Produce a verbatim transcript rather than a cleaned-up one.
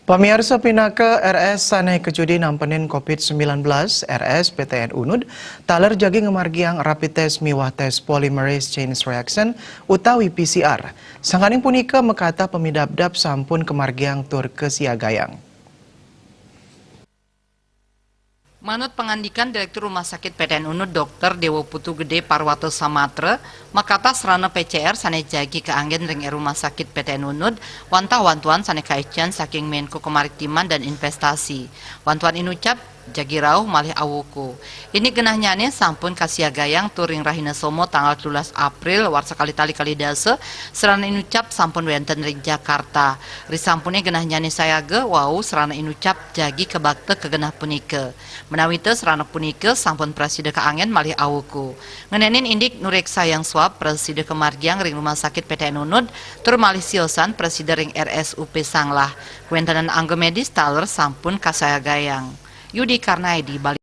Pamiarsa, pinaka R S sané kajadi nampenin covid sembilan belas, R S P T N Unud taler jagi ngamargiang rapid test miwah test polymerase chain reaction utawi P C R. Sangkaning punika makatah pamidabdab sampun kamargiang tur kasiagayang. Manut pangandikan Direktur Rumah Sakit P T N Unud Dokter Dewa Putu Gede Parwata Samatra, makatah sarana P C R sané jagi kaanggén ring Rumah Sakit P T N Unud wantah wantuan sané kaicén saking Menko Kemaritiman dan Investasi. Wantuan inucap jagi rauh malih awuku. Indik genahnyané sampun kasiagayang tur ring rahina Soma tanggal telulas April warsa kalih tali kalih dasa, sarana inucap sampun wénten ring Jakarta. Risampuné genahnyané sayaga wau sarana inucap jagi kabakta ka genah punika. Ménawi ta sarana punika sampun prasida kaanggén malih awuku. Ngenénin indik nuréksayang swab prasida kamargiang ring Rumah Sakit P T N Unud tur malih siosan prasida ring R S U P Sanglah. Kawéntenan angga medis taler sampun kasiagayang. Yudi Karnaidi, Bali.